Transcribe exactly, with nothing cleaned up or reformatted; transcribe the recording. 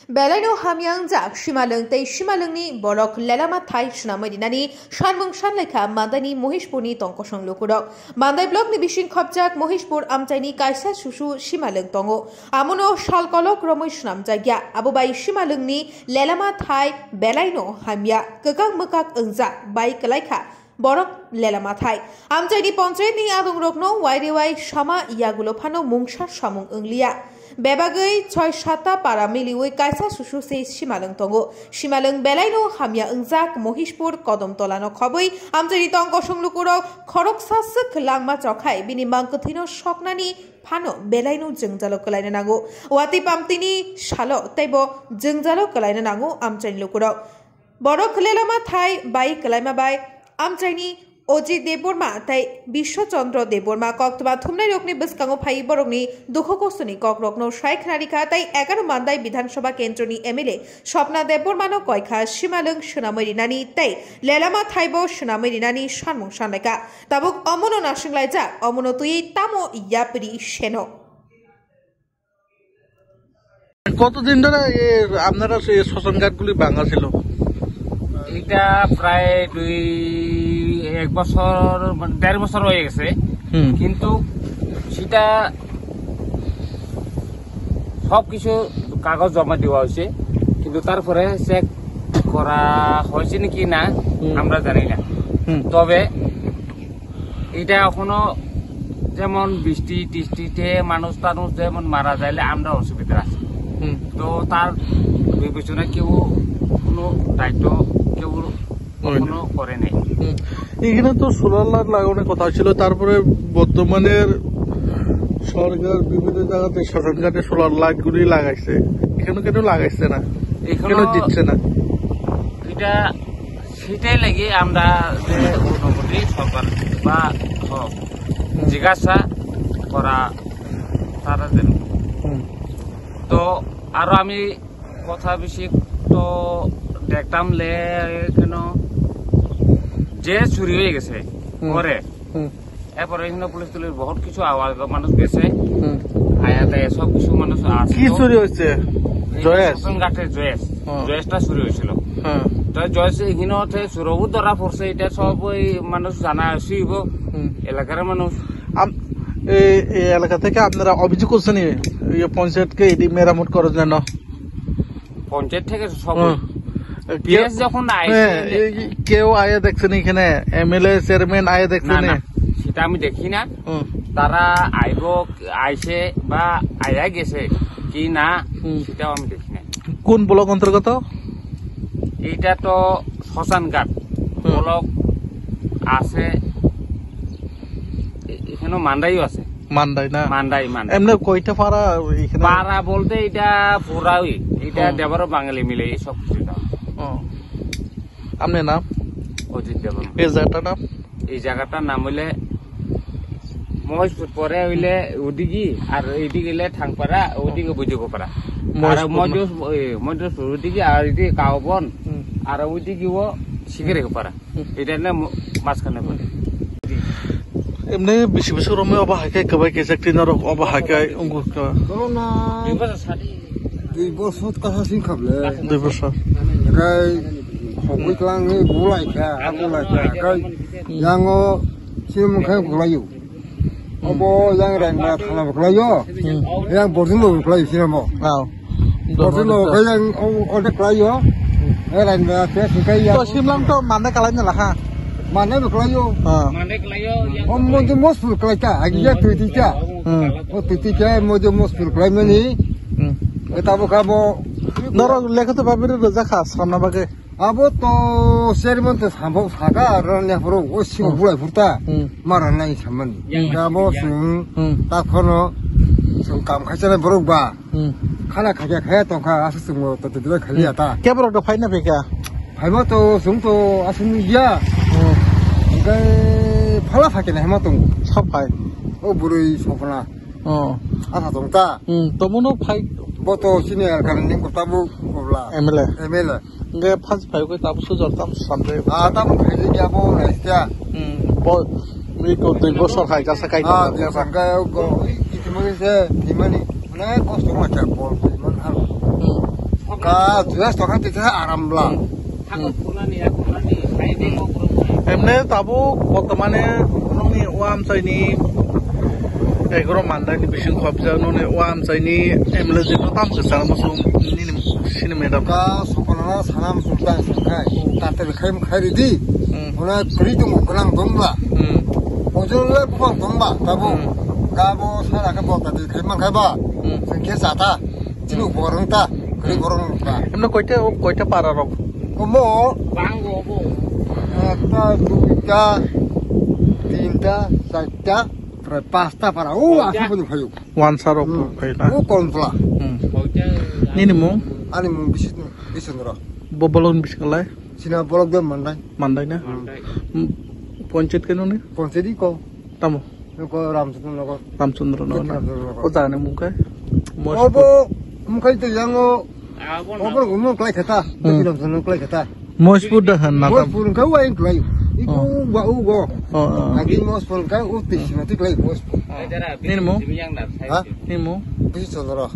Belaino hamya wngjak Simalwng tei Simalwngni borok Lelama thai swnamwi rinani sanmung sanlaikha Mandaini Mohishpurni tongkosong lukurok. Mandai blockni bising khopjak Mohishpur amchaini kaisa susu Simalwng tongo. Amono sal kolok romwi swnamjakya. Abo bai Simalwngni Lelama thai belaino hamya kwkak mwkak wngjak bai kwlaikha borok Lelama thai. Amchaini ponchayatni adongrokno wairewai sama yagulo phano mungsa samung wngliya. Bebagwi choi satta para miliwi kaisa susu se Simalwng tongo. Simalwng belaino hamya wngjak Mohishpur Kodom Tolano khobwi amchaini tongkosong lukurok khoroksa swk langma chokhai bini mangkwthwino soknani phano belaino jwngjalo kwlaina nango. Watwi pamtwini salo teibo jwngjalo kwlaina nango amchaini lukurok. Borok Lelama thai bai kwlaima bai amchaini Ojit Debbarma tei Biswa Chandra Debbarma koktwma thumnairokni bwskango phai borokni dukhu kostoni kokrokno sai khwnarikha tei egaroh Mandai Bidhan Sabha Kendroni M L A Swapna Debbarmano koikha Simalwng swnamwi rinani tei Lelama thaibo swnamwi rinani sanmung sanlaikha. Tabuk omono nasinglai jak, omono twiwi tamo yapri seno. কতদিন ধরে এ, আপনারা সেই শ্মশান ঘাটগুলি ভাঙা ছিল? এটা প্রায় দুই, এক বছর, মানে দেড় বছর হয়ে গেছে। হুম। কিন্তু সেটা সব কিছু কাগজ জমা দেওয়া হয়েছে, কিন্তু তারপরে চেক করা হয়েছে নাকি না, হুম। আমরা জানি না। হুম। তবে এটা এখনো যেমন বৃষ্টি টিষ্টিতে মানুষ টানুষ যেমন মারা যাইলে আমরা অসুবিধা আছে। হুম। তো তার বিবেচনা কেউ কোনো দায়িত্ব কেউ হয় না। কখনো করে নেই। হুম। এখানে তো সোলার লাইট লাগানোর কথা ছিল, তারপরে বর্তমানের সরকার বিভিন্ন জায়গাতে শ্মশান ঘাটে সোলার লাইট গুলি লাগাইছে, এখানে কেন লাগাইছে না? এখনো কেন দিচ্ছে না? এটা সেটাই লাগে আমরা যে মোটামুটি সরকার বা হোক, হুম। জিজ্ঞাসা করা তারা যেন। হুম। তো আরো আমি কথা বেশি তো দেখতাম লে কেন যে চুরি হয়ে গেছে হুম। ঘরে। হুম। এরপরে এখানে পুলিশ টুলিশ বহুত কিছু আওয়াজ মানুষ গেছে। হুম। আয়া তায়া সব কিছু মানুষ আছে কি তো। চুরি হয়েছে? এই জয়েশ? শ্মশান ঘাটে জয়েশ। হ্যাঁ। জয়েশটা চুরি হয়েছিল। হ্যাঁ। তো জয়েশ এখানে হচ্ছে চুরবু ধরা পড়ছে, এটা সব ওই মানুষ জানা আসিব। হুম। এলাকার মানুষ। আম-, এই, এই এলাকা থেকে আপনারা অভিযোগ করছেন এই, এই পঞ্চায়েতকে এটি মেরামত করার জন্য? পঞ্চায়েত থেকে সব হুম। ওই। পিএস যখন আইছে, হ্যাঁ, এই কেউ আয়া দেখছেন এখানে? এমএলএ চেয়ারম্যান আয়া দেখছেন? না, না, সেটা আমি দেখি না। হুম। তারা আইব, আইছে বা আয়া গেছে কি না, হুম। সেটাও আমি দেখি না। কোন ব্লক অন্তর্গত? এইটা তো শ্মশান ঘাট হুম। ব্লক আছে, এ-, এখানেও মান্ডাইও আছে। মান্ডাই না? মান্ডাই, মান্ডাই। এমনি কয়টা পাড়া এখানে? পাড়া বলতে এটা পুরাই, এটা হুম। দেবর বাঙালি মিলে এই সব কিছু এটা। ও। আপনার নাম? অজিত দেববর্মা। এই জায়গাটার নাম? এই জায়গাটার নাম হইলে মহেশপুর, পরে হইলে ওদিকে, আর এইদিকে হইলে থাংপাড়া, ওদিকে বুঝুগোপাড়া। আর মহেশপুর না? মহেশ-, এই মহেশপুর ওদিকে, আর এদিকে কাওবন, হুম। আর ওইদিকে ও শিকারিগোপাড়া। এটা না ম-, মাঝখানে পড়ে। এমনি বেশি বেশি রমে অবা হাইকে কবাই কেসে টিন রক অবা হাইকে উঙ্গু কা। দুই বছর সাথে। দুই বছর কথা সিং খাবলে। দুই বছর। গাই খবই ক্লাং নি বুলাই খা, বুলাই খা। Gainyango sini mungkha bulayo. Obo yang rengma thana bukhlaio. Hmm. Yang borjin bo bukhlaio sini mo. Aw. Borjin bo kha yang o, o de khlaio. Eh, rengma te sikai ya. To simlam to mane kalai na laha. Mane bukhlaio. Ha. Om mo de mos bukhlai ka, agi ya tu ti ka. Hmm. O tu ti ka mo de mos bukhlai mani. Hmm. Eta bo kha bo. Norok lekha to babiri roja kha, samna bage. Abo to chairman to sambo saka aro ne phuru o simo Hmm. bulai phurta Hmm. mara nai samani. Hmm. Abo sung Hmm. ta khono sung kam khaisa borok ba Hmm. khana khaya khaya tongkha asa sung to to khali ata. Ke borok to phaina phika? Phaima to sung to asung ya. Hmm. Engkai phala phake na hema tong. Sab phai. O burui sokna. Oh. Asa tong ta. Hmm. Tomono phai. Bo to sini alkan ning ko tabu ko bla. M L A. M L A. Hingke phas phai khe tabuk sujak tam samde. Ah, tabuk khaijak ya bo naisya. Hmm, bo, mi ko dui bosor hai jasa kai Ah, tong dia ya. Sangka go, itu mungkin se, di mana? Mana kos tu macam bol, di mana hal? Hmm. Ah, tuya stokan tete aram bla. Emne tabuk bortomane nokni o amchaini egoro mandaini bising khobjak nokni o amchaini M L A jino tam kwchang muchung nini sini madam. Ka sokona sana muchung ta sangkai. Tatel khai khai ridi. Hmm. Ona kri tu muknang dongba. Hmm. Ojol le buphang dongba tabuk. Hmm. Kabo sana ke bota di khai man khai ba. Hmm. Sengke sata. Chini borong ta, kri borong ta. Emno koita, o koita para rok? Omo. Bango bo. Ekta, duita, tinta, charta, prai pasta para. O, koita? Asa pun phayu. Wansa rok. Hmm. Phaina. O kon pla. Hmm. Koita. Nini mung? Ani mung bisi, bisi nora. Bo bolong bisi kalai? Sina bolok de mandai. Mandai na? Mandai. Hmm. Ponchit keno ni? Ponchit ko. Tamo? Noko Ramchandra Nagar. Ramchandra Nagar na? Ramchandra Nagar. O jani mung khe? Obo mung khe to yango. Obo mung klai khata. Hmm. Deki Ramchandra klai khata. Moispur da han na tam? Moispur khe wa in klai. Iko Oh. Wa u go. Oh, oh. Agi Moispur khe u tisi mati klai Moispur. Nini mung? Ha? Nini mung? Bisi Chandra.